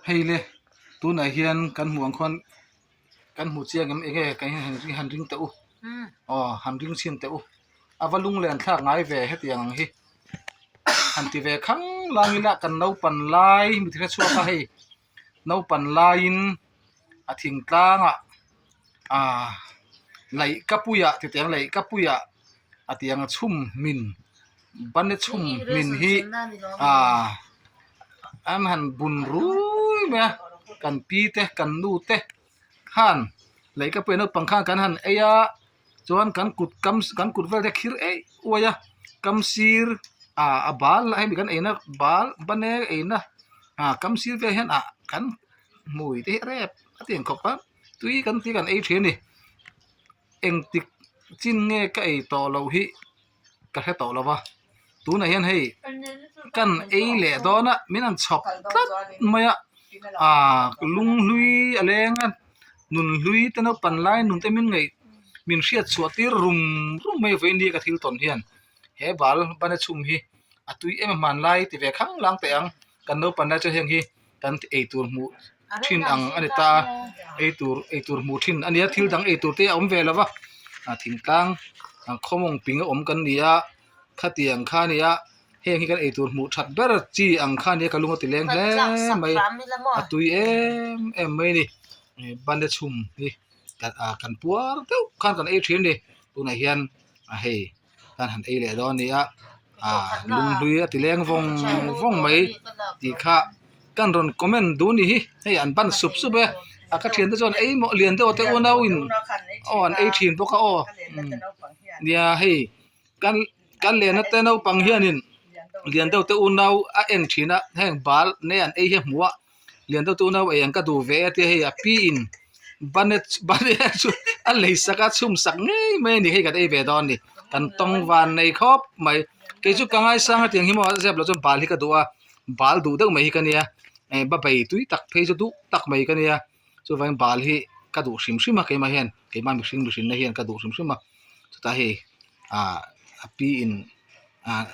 Hei le tunah hian kan hmuh ang khuan kan hmu chiang em enge kan han ring teh u aw han ring chhin teh u a va lunglen thlak ngai ve hetiang ang hi han ti ve khang lang ila kan naupan lai mi ti hre chhuak a hei naupan laiin a thingtlangah ah laih ka puiah titiang laih ka puiah a tiang a chhum hmin bane chhum hmin hi ah an han bun rui mai a kan pi te kan nu te khan lehkapui naupang khan kan han ei a chuan kan kut kam kan kut vel te a khir eih uai a kam sir ah a bal hemi kan eina bal bane eina ah kam sir vel hian ah kan hmui te hi a rep a ti ang khawp a tui kan tih kan ei thin a ni engtik chin nge ka ei tawh loh hi ka hre tawh lo va tunah hian hei kan ei leh dawn a min han chhawp tlat mai a ah lung hlui a leng a nun hlui te naupan lai nun te min ngaih min hriat chhuah tir rum rum mai vawiin hi ka thil tawn hian he bal bana chhum hi a tui em a hmanlai ti ve khang lang teh ang kan naupan lai chuan heng hi kan ei tur hmuh thin ang a ni ta a ei tur ei tur hmuh thin a nia thil dang ei tur te a awm ve lo va a thingtlang khawmawng ping a awm kan ni a khatiang kha a ni a heng hi kan ei tur hmuh that ber chi ang kha a nia ka lung a ti leng hle mai a tui em em mai a ni bane chhum hi kan puar deuh khan kan ei thin a ni tunah hian a hei. kan han ei leh dawn a ni a ah lunghlui a ti leng vawng vawng mai tih kha kan rawn comment duh a ni hi hei an ban sup sup e a ka thiante chuan ei maw lian deuh te unau in aw an ei thin bawk a aw nia hei kan kan lenna te naupang hianin lian deuh te unau a en thin a heng bal nei an ei hi a hmu a. Lian deuh tuna ei ang ka duh ve a tia hei a pi in bane bane chu a lei sak a chhum sak ngei mai a ni hei kan ei ve dawn a ni kan tawng van nei khawp mai kei chu ka ngaisang a tiang hi maw a zep loh chuan bal hi ka duh a bal duh deuh mai hi ka nia eh babei tui tak phei chu duh tak mai ka nia chuvangin bal hi ka duh hrim hrim a keimah hian keimah mihring mihrinna hian ka duh hrim hrim a chutah hei ah a pi in ah.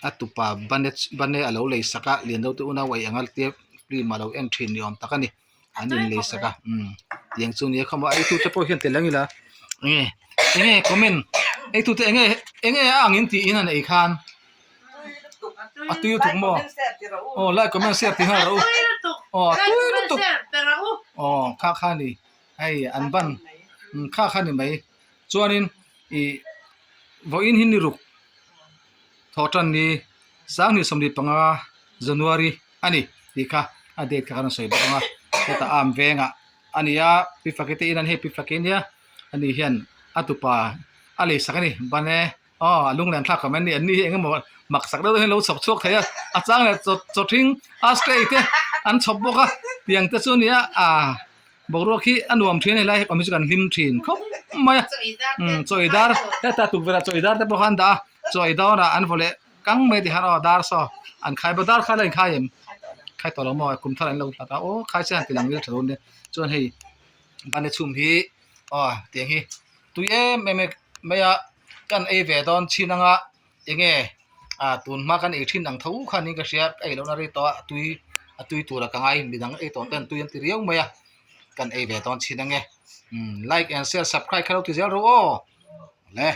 A tupa bane bane a lo lei sak a lian deuh te unau ei ang a tia film a lo en thin ni awm tak a ni an in lei sak a umm tiang chu nia khawmaw ei tute pawh hian tel ang ila enge enge comment ei tute enge enge a ang in tih in an ei khan a tui lutuk maw aw like comment share ti nghal rawh u aw a tui lutuk aw kha kha a ni hei an ban kha kha a ni mai chuanin ih vawiin hi ni ruk. Thawhtan ni 2025 January a ni tih kha a date kha kan rawn sawi bawk ang a hetah arm vengah a ni a pi faki te in an hei pi faki nia ani hian a tupa a lei sak a ni ban e aw a lunglen thlak awm em ni an ni hi eng emaw mak sak deuh deuh hian lo chhawp chhuak thei a a chang leh chaw chaw thing a stay te an chhawp bawk a tiang te chu a nia ah. Boruak hi a nuam thin a helai awm hi chu kan hlim thin khawp mai a umm chaw ei dar heta tukverh ah chaw ei dar te pawh kha an dah a chaw ei dawnah an vaw leh kang mai tih khan aw dar saw an khai bawk dar kha la inkhai em khai tawh lo maw kum thar an lo hlat a aw khai se han ti lang ila tha dawn nia chuan hei bane chhum hi aw tiang hi tui em em mai a kan ei ve dawn chin anga Enge ah tun hma kan ei thin ang tho khan in ka hria ka ei lohna rei tawh a tui a tui tura ka ngai midang ei tawh ten tui an ti riau mai a kan ei ve dawn chin ange umm like and share subscribe kha lo ti zel rawh aw le.